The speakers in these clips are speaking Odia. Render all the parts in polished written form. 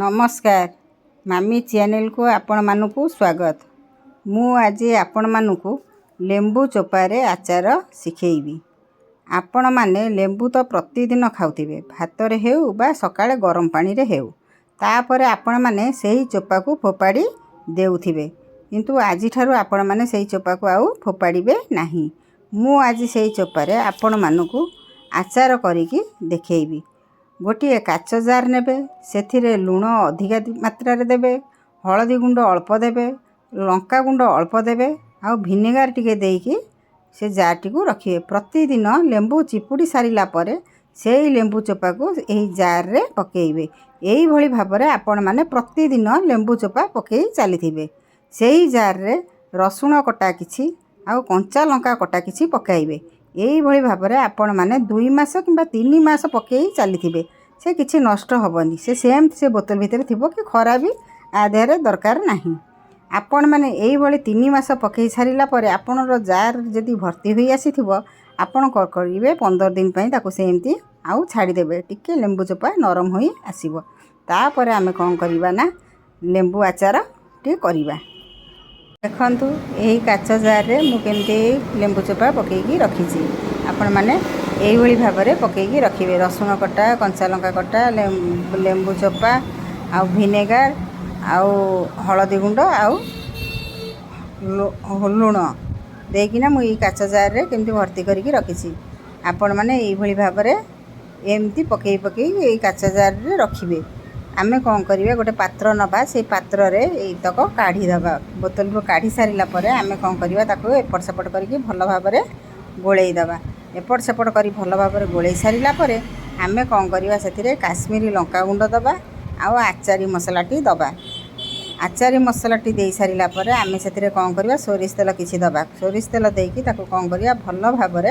ନମସ୍କାର, ମାମି ଚ୍ୟାନେଲକୁ ଆପଣମାନଙ୍କୁ ସ୍ୱାଗତ। ମୁଁ ଆଜି ଆପଣମାନଙ୍କୁ ଲେମ୍ବୁ ଚୋପାରେ ଆଚାର ଶିଖେଇବି। ଆପଣମାନେ ଲେମ୍ବୁ ତ ପ୍ରତିଦିନ ଖାଉଥିବେ, ଭାତରେ ହେଉ ବା ସକାଳେ ଗରମ ପାଣିରେ ହେଉ। ତାପରେ ଆପଣମାନେ ସେହି ଚୋପାକୁ ଫୋପାଡ଼ି ଦେଉଥିବେ। କିନ୍ତୁ ଆଜିଠାରୁ ଆପଣମାନେ ସେହି ଚୋପାକୁ ଆଉ ଫୋପାଡ଼ିବେ ନାହିଁ। ମୁଁ ଆଜି ସେହି ଚୋପାରେ ଆପଣମାନଙ୍କୁ ଆଚାର କରିକି ଦେଖେଇବି। ଗୋଟିଏ କାଚ ଜାର୍ ନେବେ, ସେଥିରେ ଲୁଣ ଅଧିକା ମାତ୍ରାରେ ଦେବେ, ହଳଦୀ ଗୁଣ୍ଡ ଅଳ୍ପ ଦେବେ, ଲଙ୍କା ଗୁଣ୍ଡ ଅଳ୍ପ ଦେବେ ଆଉ ଭିନେଗାର ଟିକେ ଦେଇକି ସେ ଜାର୍ଟିକୁ ରଖିବେ। ପ୍ରତିଦିନ ଲେମ୍ବୁ ଚିପୁଡ଼ି ସାରିଲା ପରେ ସେଇ ଲେମ୍ବୁ ଚୋପାକୁ ଏହି ଜାର୍ରେ ପକାଇବେ। ଏଇଭଳି ଭାବରେ ଆପଣମାନେ ପ୍ରତିଦିନ ଲେମ୍ବୁ ଚୋପା ପକାଇ ଚାଲିଥିବେ। ସେଇ ଜାର୍ରେ ରସୁଣ କଟା କିଛି ଆଉ କଞ୍ଚା ଲଙ୍କା କଟା କିଛି ପକାଇବେ। ଏଇଭଳି ଭାବରେ ଆପଣମାନେ 2 ମାସ କିମ୍ବା 3 ମାସ ପକାଇ ଚାଲିଥିବେ, ସେ କିଛି ନଷ୍ଟ ହେବନି। ସେ ସେମିତି ସେ ବୋତଲ ଭିତରେ ଥିବ କି ଖରା ବି ଆ ଦେହରେ ଦରକାର ନାହିଁ। ଆପଣମାନେ ଏଇଭଳି 3 ମାସ ପକାଇ ସାରିଲା ପରେ ଆପଣଙ୍କର ଜାର୍ ଯଦି ଭର୍ତ୍ତି ହୋଇ ଆସିଥିବ, ଆପଣ କ'ଣ କରିବେ? 15 ଦିନ ପାଇଁ ତାକୁ ସେମିତି ଆଉ ଛାଡ଼ିଦେବେ। ଟିକେ ଲେମ୍ବୁ ଚୋପା ନରମ ହୋଇ ଆସିବ। ତାପରେ ଆମେ କ'ଣ କରିବା ନା ଲେମ୍ବୁ ଆଚାରଟି କରିବା। ଦେଖନ୍ତୁ, ଏହି କାଚ ଜାର୍ରେ ମୁଁ କେମିତି ଲେମ୍ବୁ ଚୋପା ପକାଇକି ରଖିଛି। ଆପଣମାନେ ଏଇଭଳି ଭାବରେ ପକାଇକି ରଖିବେ। ରସୁଣ କଟା, କଞ୍ଚା ଲଙ୍କା କଟା, ଲେମ୍ବୁ ଚୋପା ଆଉ ଭିନେଗାର ଆଉ ହଳଦୀ ଗୁଣ୍ଡ ଆଉ ଲୁଣ ଦେଇକିନା ମୁଁ ଏଇ କାଚ ଜାର୍ରେ କେମିତି ଭର୍ତ୍ତି କରିକି ରଖିଛି। ଆପଣମାନେ ଏଇଭଳି ଭାବରେ ଏମିତି ପକାଇ ପକାଇ ଏଇ କାଚ ଜାର୍ରେ ରଖିବେ। ଆମେ କ'ଣ କରିବା? ଗୋଟେ ପାତ୍ର ନେବା, ସେଇ ପାତ୍ରରେ ଏଇତକ କାଢ଼ିଦେବା। ବୋତଲରୁ କାଢ଼ି ସାରିଲା ପରେ ଆମେ କ'ଣ କରିବା? ତାକୁ ଏପଟ ସେପଟ କରିକି ଭଲ ଭାବରେ ଗୋଳେଇ ଦେବା। ଏପଟ ସେପଟ କରି ଭଲ ଭାବରେ ଗୋଳେଇ ସାରିଲା ପରେ ଆମେ କ'ଣ କରିବା? ସେଥିରେ କାଶ୍ମୀରୀ ଲଙ୍କାଗୁଣ୍ଡ ଦେବା ଆଉ ଆଚାରୀ ମସଲାଟି ଦେବା। ଆଚାରୀ ମସଲାଟି ଦେଇ ସାରିଲା ପରେ ଆମେ ସେଥିରେ କ'ଣ କରିବା? ସୋରିଷ ତେଲ କିଛି ଦେବା। ସୋରିଷ ତେଲ ଦେଇକି ତାକୁ କ'ଣ କରିବା? ଭଲ ଭାବରେ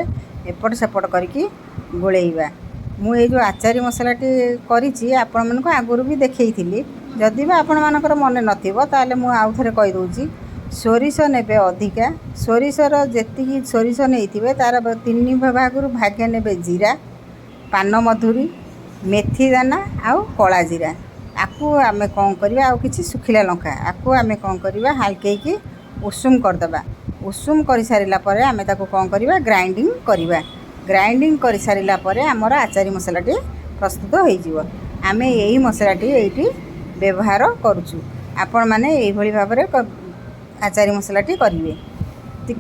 ଏପଟ ସେପଟ କରିକି ଗୋଳେଇବା। ମୁଁ ଏଇ ଯେଉଁ ଆଚାରୀ ମସଲାଟି କରିଛି, ଆପଣମାନଙ୍କୁ ଆଗରୁ ବି ଦେଖେଇଥିଲି। ଯଦି ବା ଆପଣମାନଙ୍କର ମନେ ନଥିବ, ତାହେଲେ ମୁଁ ଆଉ ଥରେ କହିଦେଉଛି। ସୋରିଷ ନେବେ ଅଧିକା। ସୋରିଷର ଯେତିକି ସୋରିଷ ନେଇଥିବେ, ତା'ର 3 ଭାଗରୁ ଭାଗେ ନେବେ ଜିରା, ପାନମଧୁରୀ, ମେଥି ଦାନା ଆଉ କଳା ଜିରା। ଆକୁ ଆମେ କ'ଣ କରିବା? ଆଉ କିଛି ଶୁଖିଲା ଲଙ୍କା। ଆକୁ ଆମେ କ'ଣ କରିବା? ହାଲକେଇକି ଉଷୁମ କରିଦେବା। ଉଷୁମ କରିସାରିଲା ପରେ ଆମେ ତାକୁ କ'ଣ କରିବା? ଗ୍ରାଇଣ୍ଡିଙ୍ଗ କରିବା। ଗ୍ରାଇଣ୍ଡିଙ୍ଗ କରିସାରିଲା ପରେ ଆମର ଆଚାରୀ ମସଲାଟି ପ୍ରସ୍ତୁତ ହୋଇଯିବ। ଆମେ ଏଇ ମସଲାଟି ଏଇଠି ବ୍ୟବହାର କରୁଛୁ। ଆପଣମାନେ ଏଇଭଳି ଭାବରେ ଆଚାରୀ ମସଲାଟି କରିବେ।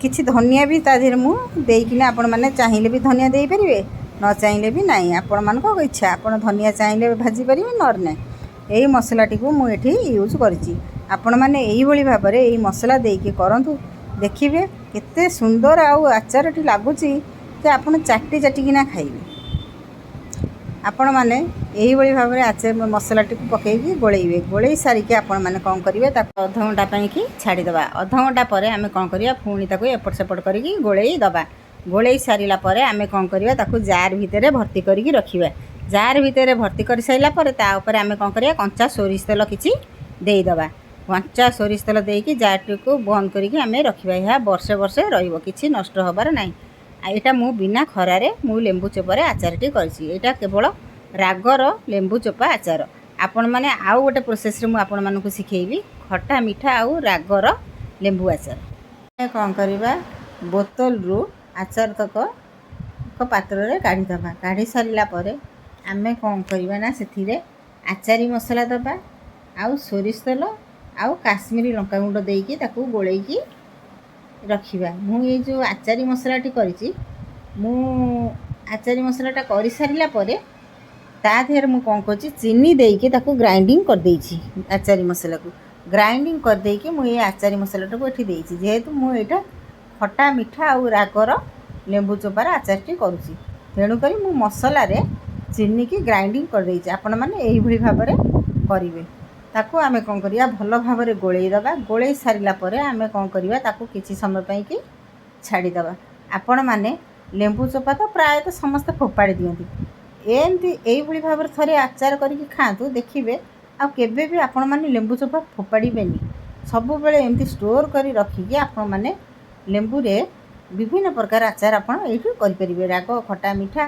କିଛି ଧନିଆ ବି ତା ଦେହରେ ମୁଁ ଦେଇକିନା, ଆପଣମାନେ ଚାହିଁଲେ ବି ଧନିଆ ଦେଇପାରିବେ, ନ ଚାହିଁଲେ ବି ନାହିଁ, ଆପଣମାନଙ୍କ ଇଚ୍ଛା। ଆପଣ ଧନିଆ ଚାହିଁଲେ ଭାଜି ପାରିବେ, ନହେଲେ ନାହିଁ। ଏଇ ମସଲାଟିକୁ ମୁଁ ଏଠି ୟୁଜ୍ କରିଛି। ଆପଣମାନେ ଏଇଭଳି ଭାବରେ ଏଇ ମସଲା ଦେଇକି କରନ୍ତୁ, ଦେଖିବେ କେତେ ସୁନ୍ଦର ଆଉ ଆଚାରଟି ଲାଗୁଛି ଯେ ଆପଣ ଚାଟି ଚାଟିକିନା ଖାଇବେ। ଆପଣମାନେ ଏଇଭଳି ଭାବରେ ଆଚାର ମସଲାଟିକୁ ପକାଇକି ଗୋଳେଇବେ। ଗୋଳେଇ ସାରିକି ଆପଣମାନେ କ'ଣ କରିବେ? ତାକୁ ଅଧଘଣ୍ଟା ପାଇଁକି ଛାଡ଼ିଦେବା। ଅଧଘଣ୍ଟା ପରେ ଆମେ କ'ଣ କରିବା? ପୁଣି ତାକୁ ଏପଟ ସେପଟ କରିକି ଗୋଳେଇ ଦେବା। ଗୋଳେଇ ସାରିଲା ପରେ ଆମେ କ'ଣ କରିବା? ତାକୁ ଜାର୍ ଭିତରେ ଭର୍ତ୍ତି କରିକି ରଖିବା। ଜାର୍ ଭିତରେ ଭର୍ତ୍ତି କରିସାରିଲା ପରେ ତା ଉପରେ ଆମେ କ'ଣ କରିବା? କଞ୍ଚା ସୋରିଷ ତେଲ କିଛି ଦେଇଦେବା। କଞ୍ଚା ସୋରିଷ ତେଲ ଦେଇକି ଜାର୍ଟିକୁ ବନ୍ଦ କରିକି ଆମେ ରଖିବା। ଏହା ବର୍ଷେ ବର୍ଷେ ରହିବ, କିଛି ନଷ୍ଟ ହେବାର ନାହିଁ। ଆଉ ଏଇଟା ମୁଁ ବିନା ଖରାରେ ମୁଁ ଲେମ୍ବୁ ଚୋପାରେ ଆଚାରଟି କରିଛି। ଏଇଟା କେବଳ ରାଗର ଲେମ୍ବୁ ଚୋପା ଆଚାର। ଆପଣମାନେ ଆଉ ଗୋଟେ ପ୍ରୋସେସ୍ରେ ମୁଁ ଆପଣମାନଙ୍କୁ ଶିଖେଇବି ଖଟା ମିଠା ଆଉ ରାଗର ଲେମ୍ବୁ ଆଚାର। ଆମେ କ'ଣ କରିବା? ବୋତଲରୁ ଆଚାର ତକ ଏକ ପାତ୍ରରେ କାଢ଼ିଦେବା। କାଢ଼ି ସାରିଲା ପରେ ଆମେ କ'ଣ କରିବା ନା ସେଥିରେ ଆଚାରୀ ମସଲା ଦେବା ଆଉ ସୋରିଷ ତେଲ ଆଉ କାଶ୍ମୀରୀ ଲଙ୍କାଗୁଣ୍ଡ ଦେଇକି ତାକୁ ଗୋଳେଇକି ରଖିବା। ମୁଁ ଏଇ ଯେଉଁ ଆଚାରୀ ମସଲାଟି କରିଛି, ମୁଁ ଆଚାରୀ ମସଲାଟା କରିସାରିଲା ପରେ ତା ଦେହରେ ମୁଁ କ'ଣ କରୁଛି? ଚିନି ଦେଇକି ତାକୁ ଗ୍ରାଇଣ୍ଡିଙ୍ଗ କରିଦେଇଛି। ଆଚାରୀ ମସଲାକୁ ଗ୍ରାଇଣ୍ଡିଙ୍ଗ କରିଦେଇକି ମୁଁ ଏଇ ଆଚାରୀ ମସଲାଟାକୁ ଏଠି ଦେଇଛି। ଯେହେତୁ ମୁଁ ଏଇଟା ଖଟା ମିଠା ଆଉ ରାଗର ଲେମ୍ବୁ ଚୋପାର ଆଚାରଟି କରୁଛି, ତେଣୁକରି ମୁଁ ମସଲାରେ ଚିନିକି ଗ୍ରାଇଣ୍ଡିଙ୍ଗ କରିଦେଇଛି। ଆପଣମାନେ ଏଇଭଳି ଭାବରେ କରିବେ। ତାକୁ ଆମେ କ'ଣ କରିବା? ଭଲ ଭାବରେ ଗୋଳେଇ ଦେବା। ଗୋଳେଇ ସାରିଲା ପରେ ଆମେ କ'ଣ କରିବା? ତାକୁ କିଛି ସମୟ ପାଇଁକି ଛାଡ଼ିଦେବା। ଆପଣମାନେ ଲେମ୍ବୁ ଚୋପା ତ ପ୍ରାୟତଃ ସମସ୍ତେ ଫୋପାଡ଼ି ଦିଅନ୍ତି। ଏମିତି ଏଇଭଳି ଭାବରେ ଥରେ ଆଚାର କରିକି ଖାଆନ୍ତୁ, ଦେଖିବେ ଆଉ କେବେ ବି ଆପଣମାନେ ଲେମ୍ବୁ ଚୋପା ଫୋପାଡ଼ିବେନି। ସବୁବେଳେ ଏମିତି ଷ୍ଟୋର୍ କରି ରଖିକି ଆପଣମାନେ ଲେମ୍ବୁରେ ବିଭିନ୍ନ ପ୍ରକାର ଆଚାର ଆପଣ ଏଇଠୁ କରିପାରିବେ। ରାଗ, ଖଟା, ମିଠା,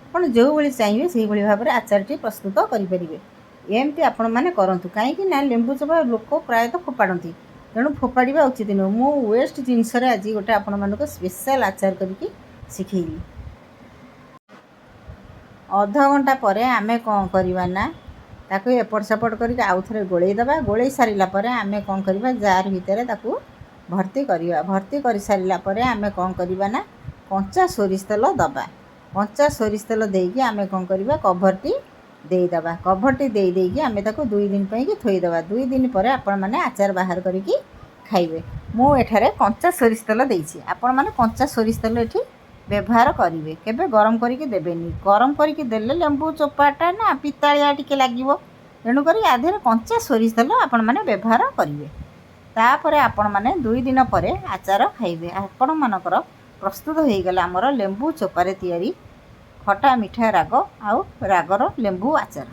ଆପଣ ଯେଉଁଭଳି ଚାହିଁବେ ସେଇଭଳି ଭାବରେ ଆଚାରଟି ପ୍ରସ୍ତୁତ କରିପାରିବେ। ଏମିତି ଆପଣମାନେ କରନ୍ତୁ, କାହିଁକି ନା ଲେମ୍ବୁ ଚୋପା ଲୋକ ପ୍ରାୟତଃ ଫୋପାଡ଼ନ୍ତି। ତେଣୁ ଫୋପାଡ଼ିବା ଉଚିତ ନୁହେଁ। ମୁଁ ୱେଷ୍ଟ ଜିନିଷରେ ଆଜି ଗୋଟେ ଆପଣମାନଙ୍କୁ ସ୍ପେଶାଲ୍ ଆଚାର କରିକି ଶିଖେଇଲି। ଅଧଘଣ୍ଟା ପରେ ଆମେ କ'ଣ କରିବା ନା ତାକୁ ଏପଟ ସେପଟ କରିକି ଆଉ ଥରେ ଗୋଳେଇ ଦେବା। ଗୋଳେଇ ସାରିଲା ପରେ ଆମେ କ'ଣ କରିବା? ଜାର୍ ଭିତରେ ତାକୁ ଭର୍ତ୍ତି କରିବା। ଭର୍ତ୍ତି କରିସାରିଲା ପରେ ଆମେ କ'ଣ କରିବା ନା କଞ୍ଚା ସୋରିଷ ତେଲ ଦେବା। କଞ୍ଚା ସୋରିଷ ତେଲ ଦେଇକି ଆମେ କ'ଣ କରିବା? କଭର୍ଟି ଦେଇଦେବା। କଭର୍ଟି ଦେଇ ଦେଇକି ଆମେ ତାକୁ 2 ଦିନ ପାଇଁକି ଥୋଇଦେବା। 2 ଦିନ ପରେ ଆପଣମାନେ ଆଚାର ବାହାର କରିକି ଖାଇବେ। ମୁଁ ଏଠାରେ କଞ୍ଚା ସୋରିଷ ତେଲ ଦେଇଛି। ଆପଣମାନେ କଞ୍ଚା ସୋରିଷ ତେଲ ଏଠି ବ୍ୟବହାର କରିବେ, କେବେ ଗରମ କରିକି ଦେବେନି। ଗରମ କରିକି ଦେଲେ ଲେମ୍ବୁ ଚୋପାଟା ନା ପିତାଳିଆ ଟିକେ ଲାଗିବ। ତେଣୁକରି ୟା ଦେହରେ କଞ୍ଚା ସୋରିଷ ତେଲ ଆପଣମାନେ ବ୍ୟବହାର କରିବେ। ତାପରେ ଆପଣମାନେ 2 ଦିନ ପରେ ଆଚାର ଖାଇବେ। ଆପଣମାନଙ୍କର ପ୍ରସ୍ତୁତ ହୋଇଗଲା ଆମର ଲେମ୍ବୁ ଚୋପାରେ ତିଆରି ଖଟା ମିଠା ରାଗ ଆଉ ରାଗର ଲେମ୍ବୁ ଆଚାର।